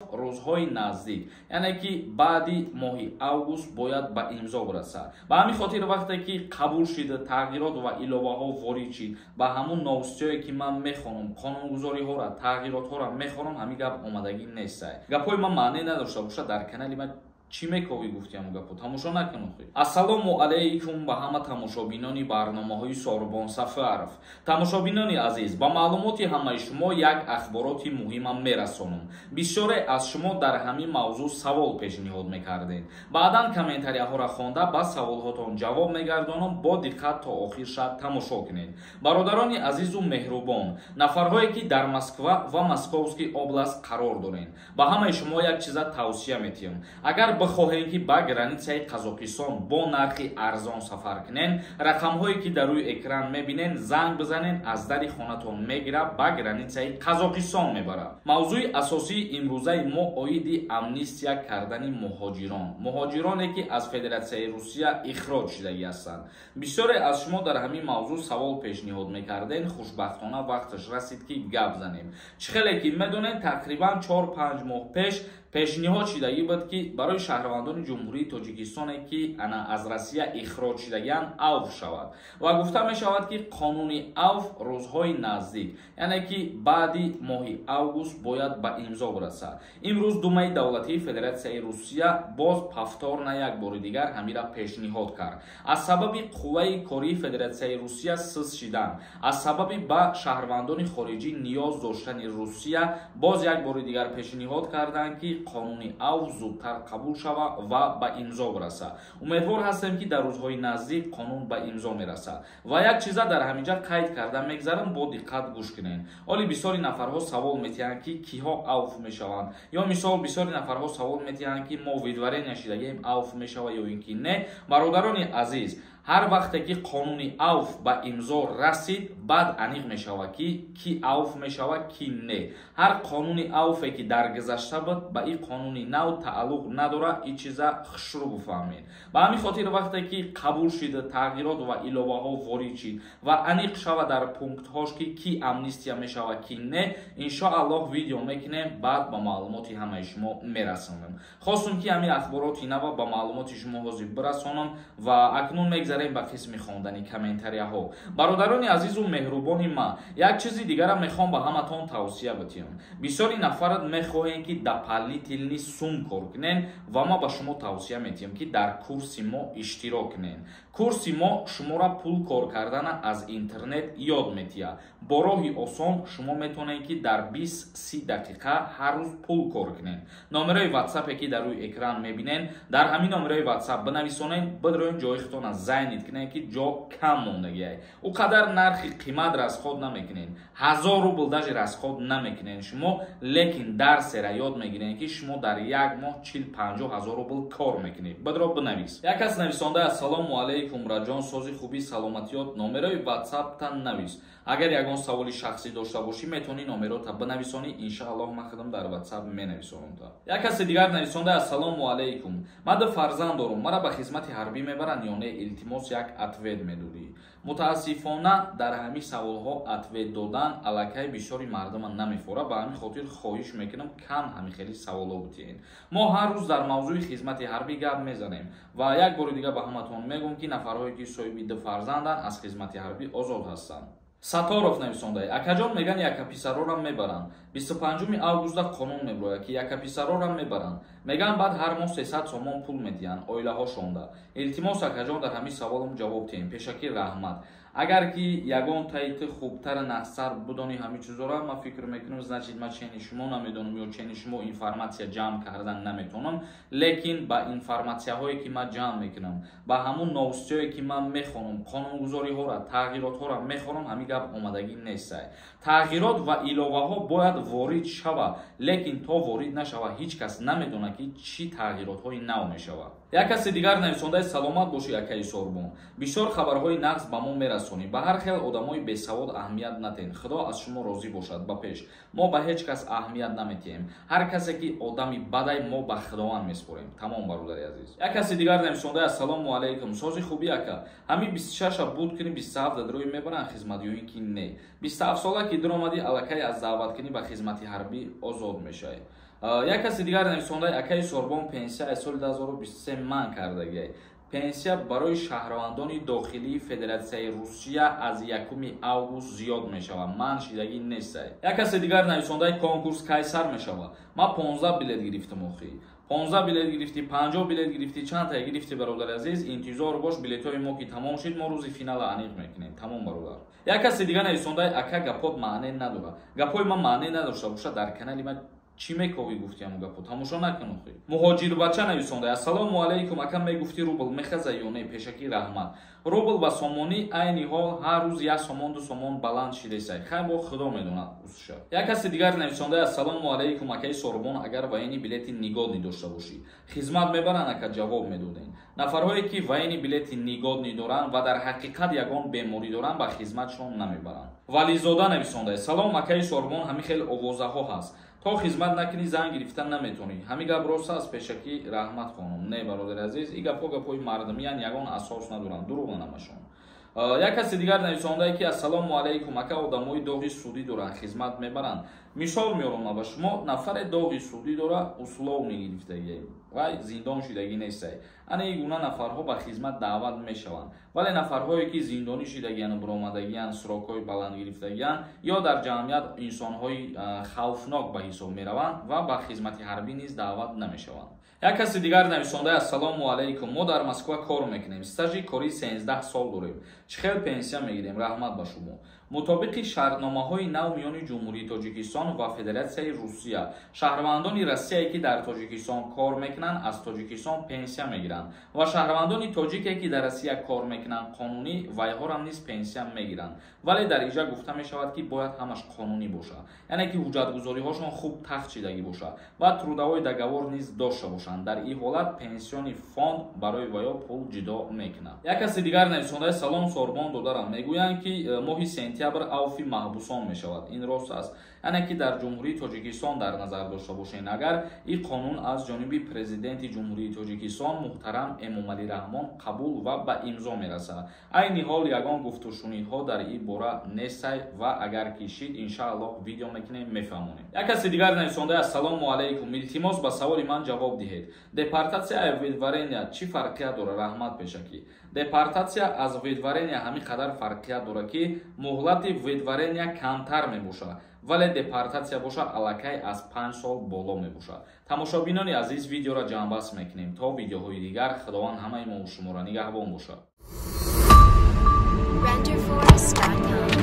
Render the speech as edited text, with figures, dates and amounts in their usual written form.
Рӯзҳои наздик, яъне ки баъди моҳи август, бояд ба имзо расад. Ба ҳамин хотир, вақте ки қабул шид, тағйирот ва иловаҳо ворид шид, ба ҳамун новостиҳое ки ман мехонам, қонунгузориҳоро, тағйиротҳоро мехонам, ҳамин гап омадагӣ нестай. Гапҳои ман маъне надошта бошад, дар канали ман чӣ мековӣ? Гуфтиам, гапо тамошо накун охи. Ассалому алайкум ба ҳама тамошобинони барномаҳои Сорбон Сафаров. Тамошобинони азиз, ба маълумоти ҳамаи шумо як ахбороти муҳимам мерасонам. Бисёре аз шумо дар ҳамин мавзӯъ савол пешниҳод мекардед. Баъдан комментарияҳоро хонда, ба саволҳотон ҷавоб мегардонам. Бо диққат то охир шад тамошо кунед. Бародарони азизу меҳрубон, нафарҳое ки дар Москва ва Московский област қарор доред, ба ҳамаи шумо як чиза тавсия метиҳам. Агар бихоҳем, ки ба границаи Қазоқистон бо нархи арзон сафар кунен, рақамҳое ки дар рӯи экран мебинен, занг бизанен, аз дари хонатон мегира, ба границаи Қазоқистон мебарад. Мавзӯи асосии имрӯзаи мо оиди амнистия кардани муҳоҷирон, муҳоҷироне ки аз Федератсияи Русия ихроҷ шудагӣ ҳастанд. Бисёре аз шумо дар ҳамин мавзӯъ савол пешниҳод мекарден. Хушбахтона, вақташ расид, ки гап занем. Чӣ хеле ки медонед, тақрибан 4-5 моҳ пеш пешниҳод шудагӣ буд, ки барои шаҳрвандони Ҷумҳурии Тоҷикистоне ки ана аз Россия ихроҷ шудагианд, авф шавад. Ва гуфта мешавад, ки қонуни авф рӯзҳои наздик, яъне ки баъди моҳи август, бояд ба имзо расад. Имрӯз Думаи давлатии Федератсияи Русия боз повторно як бори дигар ҳамира пешниҳод кард. Аз сабаби қувваи кории Федератсияи Русия сиз шидан, аз сабаби ба шаҳрвандони хориҷӣ ниёз доштани Русия, боз як бори дигар пешниҳод карданд, ки қонуни авф зудтар қабул шава ва ба имзо бирасад. Умедвор ҳастем, ки дар рӯзҳои наздик қонун ба имзо мерасад. Ва як чиза дар ҳаминҷа қайд карда мегзарам, бо диққат гӯш кунед. Оли бисёри нафарҳо савол метиҳанд, ки киҳо авф мешаванд, ё мисол, бисёри нафарҳо савол метиҳанд, ки мо выдворение шидагием, авф мешава ё ин ки не. Бародарони азиз, ҳар вақте ки қонуни авф ба имзо расид, баъд аниқ мешавад, ки ки авф мешавад, ки не. Ҳар қонуни авфе ки дар гузашта буд, ба ин қонуни нав тааллуқ надорад. Ин чиза хушрӯ бифаҳмед. Ба ҳамин хотир, вақте ки қабул шид, тағйирот ва иловаҳо ворид шид ва аниқ шавад дар пунктҳош, ки ки амнистия мешавад, ки не, иншоаллоҳ, видео мекунем, баъд ба маълумоти ҳамаи шумо мерасонем. Хостум, ки ҳамин ахбороти нава ба маълумоти шумо ҳозир бирасонам. Ва акнун мегзарем ба қисми хондани комментарияҳо. Бародарони азизу меҳрубони ман, як чизи дигара мехоҳам ба ҳаматон тавсия битиҳам. Бисёри нафарат мехоҳем, ки дополнительный сум кор кунен, ва ман ба шумо тавсия метиҳам, ки дар курси мо иштирок кунен. Курси мо шуморо пул кор кардана аз интернет ёд метиҳад. Бо роҳи осон шумо метавонед, ки дар 20-30 дақиқа ҳар рӯз пул кор кунед. Номерои ватсапе ки дар рӯи экран мебинен, дар ҳамин номерои ватсап бинависонед, бидроен, ҷои худтона занять кунед, ки ҷо кам мондагиай. Ӯ қадар нархи қимат расход намекунед, 1000 рубл даже расход намекунед шумо, лекин дарсера ёд мегиред, ки шумо дар як моҳ 40-50 ҳазор рубл кор мекунед. Бидро, бинавис. Як кас нависонда: «Ассалому алайкум, Раҷон, сози, хуби, саломатиёт? Номерои ватсапта навис. Агар ягон саволи шахсӣ дошта бошӣ, метавонӣ номерота бинависонӣ, иншааллоҳ, ман худам дар ватсап менависонам». Як каси дигар нависонда: «Ассалому алайкум, ман ду фарзанд дорум, мара ба хизмати ҳарбӣ мебаранд ё не? Илтимос, як ответ медодӣ». Мутаассифона, дар ҳамин саволҳо ответ додан аллакай бисёри мардума намефора. Ба ҳамин хотир хоҳиш мекунам, кам ҳамин хели саволҳо бутиҳед. Мо ҳар рӯз дар мавзӯи хизмати ҳарбӣ гап мезанем ва як бори дигар ба ҳаматон мегӯм, ки нафарҳое ки соҳиби ду фарзанданд, аз хизмати ҳарбӣ озод ҳастанд. Саторов нависонда: «Акаҷон, меган, якаписарорам мебаранд. 25 августа қонун меброяд, ки якаписарорам мебаранд, меган. Баъд ҳар моҳ 300 сомон пул медиҳанд оилаҳошонда. Илтимос, акаҷон, дар ҳамин саволам ҷавоб диҳем. Пешакӣ раҳмат». Агар ки ягон таити хубтар нақсар бидонӣ ҳамин чизора, ман фикр мекунам, значит, ман чени шумо намедонам ё чени шумо информатсия ҷамъ кардан наметавонам. Лекин ба информатсияҳое ки ман ҷамъ мекунам, ба ҳамун новостиҳое ки ман мехонам, қонунгузориҳоро, тағйиротҳоро мехонам, ҳамин гап омадагӣ нестай. Тағйирот ва иловаҳо бояд ворид шавад, лекин то ворид нашавад, ҳеҷ кас намедонад, ки чӣ тағйиротҳои нав мешавад. Як каси дигар нависондаи: «Саломат бошӣ, акаи Сорбон, бисёр хабарҳои нағз ба мо мерасонӣ. Ба ҳар хел одамои бесавод аҳамият натен. Худо аз шумо розӣ бошад. Ба пеш!» Мо ба ҳеҷ кас аҳамият наметиҳем. Ҳар касе ки одами бадай, мо ба Худованд меспорем. Тамом, бародари азиз. Як каси дигар нависондаи: «Ассалому алайкум, сози, хубӣ, ака? Ҳамин 26-а буд кунӣ, 27 дарои мебаранд хизмат ё ин ки не? 27 сола ки дуромадӣ, аллакай аз даъваткунӣ ба хизмати ҳарбӣ озод мешавӣ». Як каси дигар нависондаи: акаи Сорбон, пенсия аз соли 2023 манъ кардагиай. Пенсия барои шаҳрвандони дохилии Федератсияи Русия аз 1 август зиёд мешавад, манъ шидагӣ нестай. Як каси дигар нависондаи: конкурс кай сар мешавад? Ман 15 билет гирифтам. Охи, 15 билет гирифтӣ, 50 билет гирифтӣ, чандтае гирифтӣ? Бародари азиз, интизор бош, билетҳои мо ки тамом шид, мо рӯзи финала аниқ мекунем. Тамом, бародар. Як каси дигар нависондаи: ака, гапот маъне надорад. Гапҳои ман маъне надошта бошад, дар канали ман чӣ мековӣ? Гуфти ҳамун гапо тамошо накун охи. Муҳоҷирбача нависонда: ассалому алайкум, ака, мегуфтӣ, рубл мехаза ё не? Пешакӣ раҳмат. Рубл ба сомонӣ айни ҳол ҳар рӯз 1 сомон, 2 сомон баланд шидесай. Хай, бо худо медонад усша. Як каси дигар нависонда: ассалому алайкум, акаи Сорбон, агар военный билети негодный дошта бошӣ, хизмат мебаранд? Ака, ҷавоб медодем. Нафарҳое ки военный билети негодный доранд ва дар ҳақиқат ягон беморӣ доранд, ба хизматшон намебаранд. Вализода нависонда: салом, акаи Сорбон, ҳамин хел овозаҳо ҳаст, то хизмат накунӣ, зан гирифта наметонӣ, ҳамин гап рост аст? Пешакӣ раҳмат, хонум. Не, бародари азиз, ин гапҳо гапҳои мардумиян, ягон асос надоранд, дурӯған ҳамашон. Як каси дигар нависондае ки: ассалому алайкум, ака, одамои доғи судӣ доранд, хизмат мебаранд? Мисол меорам ба шумо: нафаре доғи судӣ дора, условный гирифтагӣ, вай зиндон шидагӣ нестай. Ана ин гуна нафарҳо ба хизмат даъват мешаванд. Вале нафарҳое ки зиндонӣ шидагияну буромадагиян, срокҳои баланд гирифтагиян ё дар ҷамъият инсонҳои хавфнок ба ҳисоб мераванд ва ба хизмати ҳарбӣ низ даъват намешаванд. Як каси дигар нависондаи: ассалому алайкум, мо дар Москва кор мекунем, стажи корӣ 13 сол дорем, чӣ хел пенсия мегирем? Раҳмат ба шумо. Мутобиқи шартномаҳои нав миёни Ҷумҳурии Тоҷикистон ва Федератсияи Русия, шаҳрвандони Россияе ки дар Тоҷикистон кор мекунанд, аз Тоҷикистон пенсия мегиранд ва шаҳрвандони тоҷике ки дар Россия кор мекунанд қонунӣ, вайҳорам низ пенсия мегиранд. Вале дар иҷа гуфта мешавад, ки бояд ҳамаш қонунӣ бошад, яъне ки ҳуҷҷатгузориҳошон хуб тахт шидагӣ бошад ва трудовой договор низ дошта бошанд. Дар ин ҳолат пенсионный фонд барои ваё пул ҷудо мекунад. Як каси дигар нависондаи: салом, Сорбон додарам, мегӯянд ки моҳи сентябр авфи маҳбусон мешавад, ин рост аст? Яъне ки дар Ҷумҳурии Тоҷикистон дар назар дошта бошед, агар ин қонун аз ҷониби Президенти Ҷумҳурии Тоҷикистон муҳтарам Эмомалӣ Раҳмон қабул ва ба имзо мерасад. Айни ҳол ягон гуфтушунидҳо дар ин бора нестай ва агар ки шид, иншааллоҳ, видео мекунем, мефаҳмонем. Як каси дигар нависондаи: ассалому алайкум, илтимос, ба саволи ман ҷавоб диҳед, депортатсия, выдворения чӣ фарқият дорад? Раҳмат пешакӣ. Депортатсия аз выдворения ҳамин қадар фарқият дорад, ки муҳлати выдворения камтар мебошад, вале депортатсия бошад, аллакай аз 5 сол боло мебошад. Тамошобинони азиз, видеоро ҷамъбаст мекунем. То видеоҳои дигар Худованд ҳамаи мо шуморо нигаҳбон бошад. Renderforest.com.